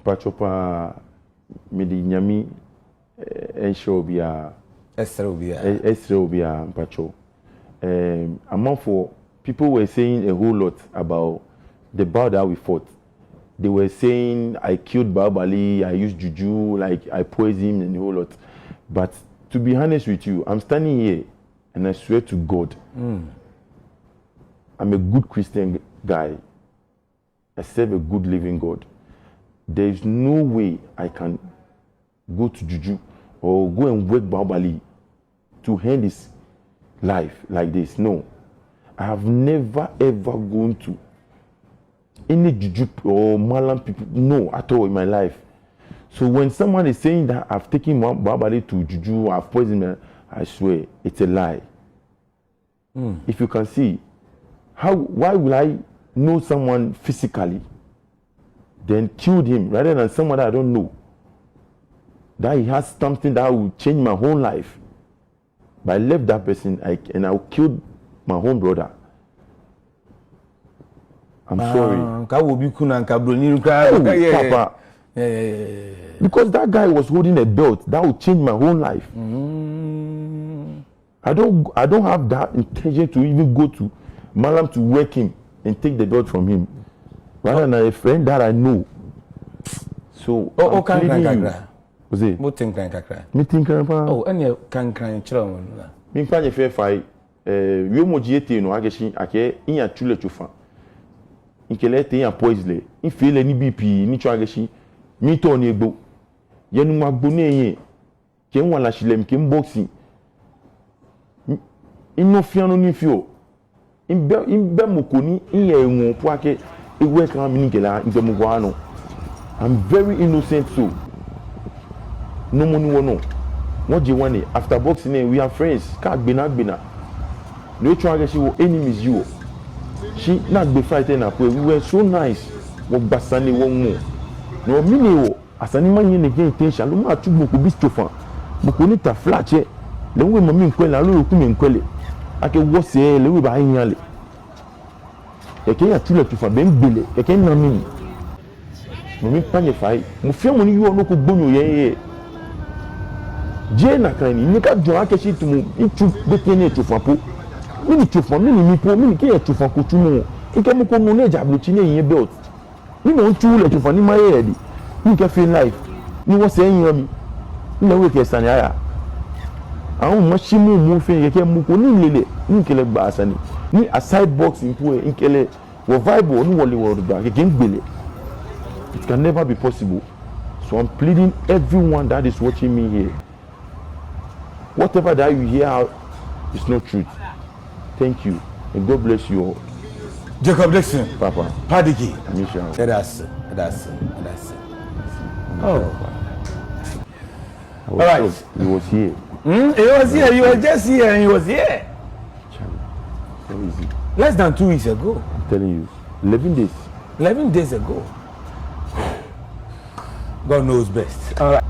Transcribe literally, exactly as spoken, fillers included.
Mpatsɔ paa, mede Nyame, eh, ɛnhyira obiara. Ɛsrɛ obiara. Ɛ-, ɛsrɛ obiara, mpatsɔ. Um, amanfoɔ, people were saying a whole lot about the bout that we fought. They were saying I killed Baobali, I used juju, like I poisoned him and a whole lot. But to be honest with you, I'm standing here and I swear to God, I'm a good Christian guy. I serve a good living God. There is no way I can go to juju or go and work Baobali to end his life like this. No. I have never ever gone to any juju or malam people, no, at all in my life. So when someone is saying that I've taken Baobali to juju, I've poisoned him, I swear, it's a lie. If you can see, how, why will I know someone physically, then killed him rather than someone that I don't know, that he has something that will change my whole life? But I left that person, I, and I killed my own brother. I'm sorry. Nka wo bi kuna nka broni nka. Oh, Papa. Because that guy was holding a belt that would change my whole life. I don't, I don't have that intention to even go to Malam to work him and take the belt from him. Rather than a friend that I know. So Oh, I'm kan kan pleading you. Kakra. Ose, Mo tin kan kakra. Mitin kan paa. Oh, ɛnɛ kan kan kyerɛ wɔn na. Minkpa nyɛ fɛɛ fai, eh, wiemɔ ji etee nɔ akɛ shi, akɛ miya tsu lɛ tsofa. Mikɛ lɛ tee miya poison lɛ. Mifee lɛ nibii pii ni tsɔɔ akɛ shi mitɔ ni egbo. Yɛ Nuŋua gbo nɛɛ, kɛ miwala shi lɛ, mikɛ miboxing. Minɔ fɛɛ nɔ ni mifeɔ. Mibɛ, mibɛ mɔ ko ni miyɛ eŋɔɔ po akɛ ewo ekã mi ni mikɛ lɛ, mikɛ mɔ ko anɔ. I'm very innocent so. Nɔ mɔ ni wɔnɔ. Wɔje ŋwane, after boxing lɛ, we are friends. Kɛ agbe naa, agbe naa. No etsɔɔ akɛ shi wɔ enemies ji wɔ. Shi ni agbe fight lɛ naa po, we were so nice. Wɔgba sane wɔŋɔ. No mli ni wɔ. Esa ni manyɛ nɛkɛ intention, aloo matsu mɔ ko bi tsofa. Mɔ ko ni taflatsɛ. Lɛ hu mami miikwɛ lɛ, aloo weku miikwɛ lɛ. Akɛ wɔsɛɛ lɛ, wɔbaanyɛ lɛ. Kɛkɛ miya tsu lɛ tsofa, be migbe lɛ. Kɛkɛ mina mɛni. No miikpa nyɛ fai. Mɔ fɛɛ mɔ ni yɔɔ nɔ ko gbonyo yɛ yɛ. Jeee nakai ni, ni kɛ ajɔ akɛ shi tamɔ mitsu gbekɛ nɛɛ tsofa po. Mɛni tsofa, mɛni mi po, mɛni kɛ yɛ tsofa ko tsumɔ. Mikɛ mɔ ko nɔ ni ja ablotsiri ni eyɛ belt. Ni mɔ mitsu lɛ tsofa ni maye edɛŋ. Ni mikɛfee life. Ni wɔsɛɛ enyɛ mi. Ni lɛ hu ekɛ sane aya. Ahu mashi mɔ mɔ fɛɛ kɛkɛ mɔ ko ni mile lɛ. Ni mikɛ lɛ gba sane. Ni aside boxing po lɛ, mikɛ lɛ wɔ vibe ni wɔle wɔgba kɛkɛ migbe lɛ. It can never be possible. So I'm pleading everyone that is watching me here. Whatever that you hear out is not truth. Thank you. And God bless you all. Jacob Dixon. Papa. Padiki. Misha. That's it. That's it. That's it. Oh. I was All right. shocked. He was here. Hmm? He was here. You were just here and he was here. Charlie, where is he? Less than two weeks ago. I'm telling you. Eleven days. Eleven days ago. God knows best. All right.